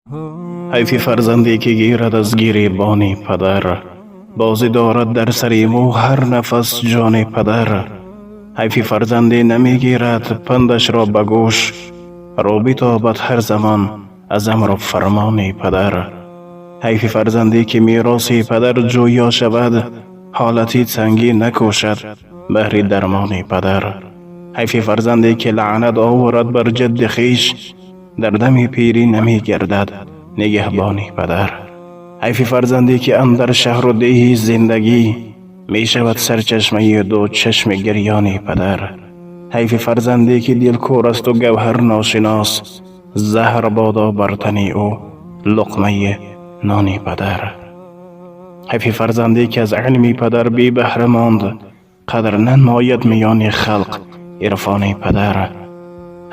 Ҳайфи фарзанде ки гирад аз гиребони падар, бозӣ дорад дар сари ӯ ҳар нафас ҷони падар. Ҳайфи фарзанде намегирад пандашро ба гӯш, рӯ битобад ҳар замон аз амру фармони падар. Ҳайфи фарзанде ки мероси падар ҷӯё шавад, ҳолати тангӣ накӯшад баҳри дармони падар. Ҳайфи фарзанде ки лаънат оварад бар ҷадди хеш, дар дами пирӣ намегардад нигаҳбони падар. Ҳайфи фарзанде ки андар шаҳру деҳи зиндагӣ мешавад сарчашмаи ду чашми гирёни падар. Ҳайфи фарзанде ки дилкӯр асту гавҳар ношинос, заҳр бодо бар тани ӯ луқмаи нони падар. Ҳайфи фарзанде ки аз илми падар бебаҳра монд, қадр нанмояд миёни халқ ирфони падар.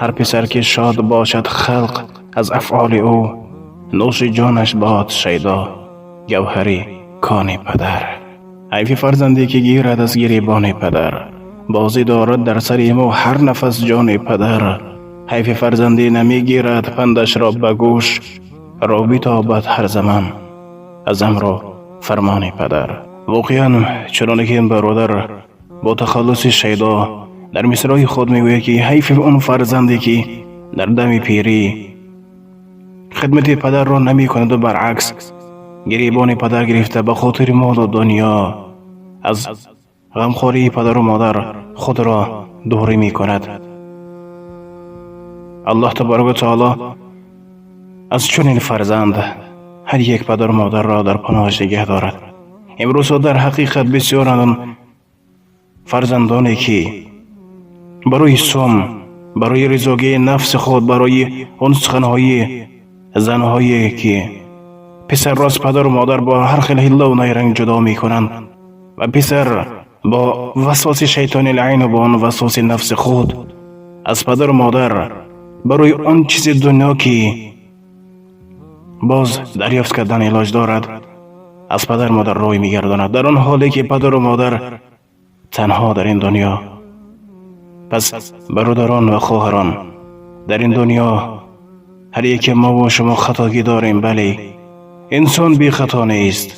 Ҳар писар ки шод бошад халқ аз афъоли ӯ, нӯши ҷонаш бод шайдо гавҳари кони падар. Ҳайфи фарзанде ки гирад аз гиребони падар, бозӣ дорад дар сари мо ҳар нафас ҷони падар. Ҳайфи фарзанде намегирад пандашро ба гӯш, рӯ битобад ҳар замон аз амру фармони падар. Воқеан, чуноне ки ин бародар бо тахаллуси Шайдо дар мисрои худ мегӯяд, ки ҳайфи он фарзанде ки дар дами пирӣ хидмати падарро намекунаду баръакс гиребони падар гирифта, ба хотири молу дунё аз ғамхории падару модар худро дурӣ мекунад. Аллоҳ табораку таоло аз чунин фарзанд ҳар як падару модарро дар паноҳаш нигаҳ дорад. Имрӯзҳо дар ҳақиқат бисёранд фарзандоне ки барои сум, барои ризогии нафси худ, барои он суханҳои занҳое ки писарро аз падару модар бо ҳар хел ҳиллаву найранг ҷудо мекунанд ва писар бо васваси шайтони лаъину бо он васваси нафси худ аз падару модар барои он чизи дунё ки боз дарёфт кардан илоҷ дорад, аз падару модар рӯй мегардонад, дар он ҳоле ки падару модар танҳо дар ин дунё. Пас, бародарон ва хоҳарон, дар ин дунё ҳар яке мову шумо хатогӣ дорем. Бале, инсон бехато нест.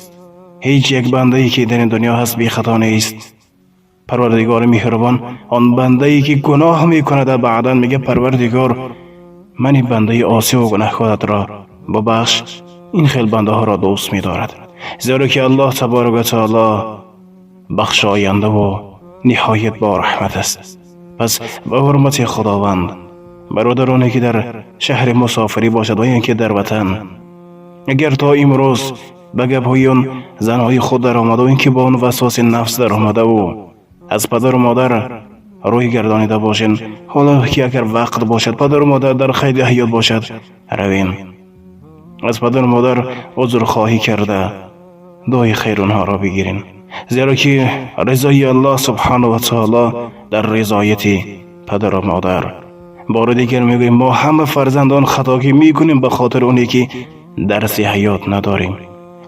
Ҳеҷ як бандае ки дар ин дунё ҳаст, бехато нест. Парвардигори меҳрубон он бандае ки гуноҳ мекунад, баъдан мега: «Парвардигор, мани бандаи осиву гунаҳкоратро бубахш», ин хел бандаҳоро дӯст медорад, зеро ки Аллоҳ табораку ва таоло бахшояндаву ниҳоят бо раҳмат аст. Пас ба ҳурмати Худованд, бародароне ки дар шаҳри мусофирӣ бошад ва ин ки дар ватан, агар то имрӯз ба гапҳои он занҳои худ даромаду ин ки бо он васваси нафс даромадаву аз падару модар рӯй гардонида бошен, ҳоло ки агар вақт бошад, падару модар дар қайди ҳаёт бошад, равем, аз падару модар узрхоҳӣ карда, дуои хайр онҳоро бигирем, зеро ки ризои Аллоҳ субҳанаҳу ва таоло дар ризояти падару модар. Бори дигар мегӯем, мо ҳама фарзандон хатогӣ мекунем ба хотири оне ки дарси ҳаёт надорем,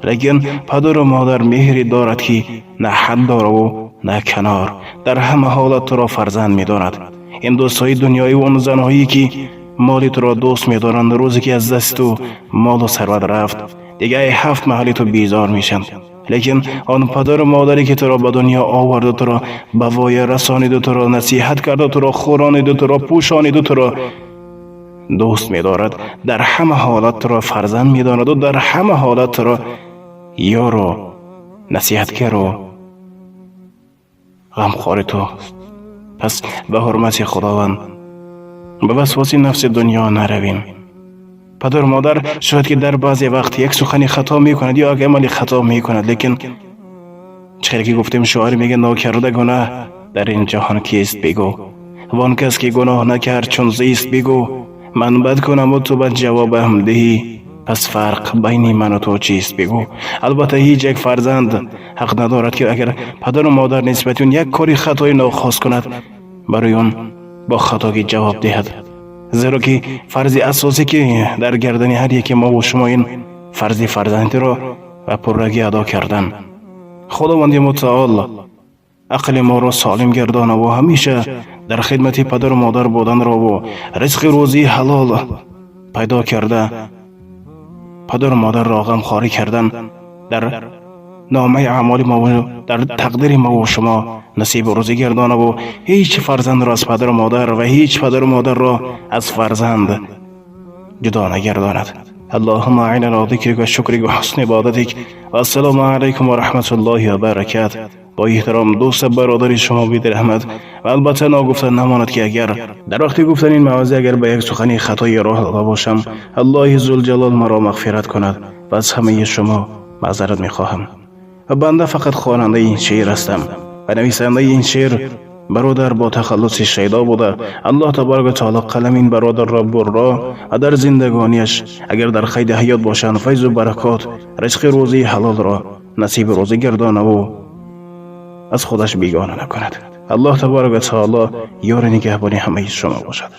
лекин падару модар меҳре дорад ки на ҳад дораву на канор, дар ҳама ҳолат туро фарзанд медонад. Ин дӯстҳои дунёӣ, он занҳое ки моли туро дӯст медоранд, рӯзе ки аз дасти ту молу сарват рафт, дигар ҳафт маҳалли ту безор мешанд. Лекин он падару модаре ки туро ба дунё оварду, туро ба воя расониду, туро насиҳат карду, туро хӯрониду, туро пӯшониду, туро дӯст медорад, дар ҳама ҳолат туро фарзанд медонаду дар ҳама ҳолат туро ёру насиҳатгару ғамхори туст. Пас ба ҳурмати Худованд, ба васваси нафси дунё наравем. Падару модар шояд ки дар баъзе вақт як сухани хато мекунад ё як амали хато мекунад, лекин чӣ хеле ки гуфтем, шоир мега: «Нокарда гунаҳ дар ин ҷаҳон кист, бигӯ? Вон кас ки гуноҳ накард чун зист, бигӯ. Ман бад кунаму ту бад ҷавобам диҳӣ, пас фарқ байни ману ту чист, бигӯ». Албатта, ҳеҷ як фарзанд ҳақ надорад ки агар падару модар нисбати он як кори хатои нохост кунад, барои он бо хатогӣ ҷавоб диҳад, зеро ки фарзи асосӣ ки дар гардани ҳар яке мову шумо, ин фарзи фарзандиро ба пуррагӣ адо кардан. Худованди мутаол ақли моро солим гардонаву ҳамеша дар хидмати падару модар буданрову ризқи рӯзии ҳалол пайдо карда. падару модарро ғамхорӣ кардан дар номаи аъмоли мо ва дар тақдири мо ва шумо насибу рӯзӣ гардонаву ҳеҷ фарзандро аз падару модар ва ҳеҷ падару модарро аз фарзанд ҷудо нагардонад. اللهم أعنا على ذكرك وشكرك وحسن عبادتك. و السلام علیکم و رحمت الله و برکات. با احترام دوست برادر شما بیدل احمد. و البته ناگفته نماند که اگر در وقتی گفتن این موضوع اگر به یک سخنی خطای راه داده باشم، الله ذوالجلال مرا مغفرت کند و از همه شما معذرت میخواهم. و بنده فقط خواننده این شعر هستم و نویسنده این شعر برادر با تخلص شیدا بوده. الله تبارک و تعالی قلم این برادر را برا و در زندگانیش اگر در قید حیات باشند، فیض و برکات، رزق روزی حلال را نصیب روزی گردانه و از خودش بیگانه نکند. الله تبارک و تعالی یار نگهبانی همه شما باشد.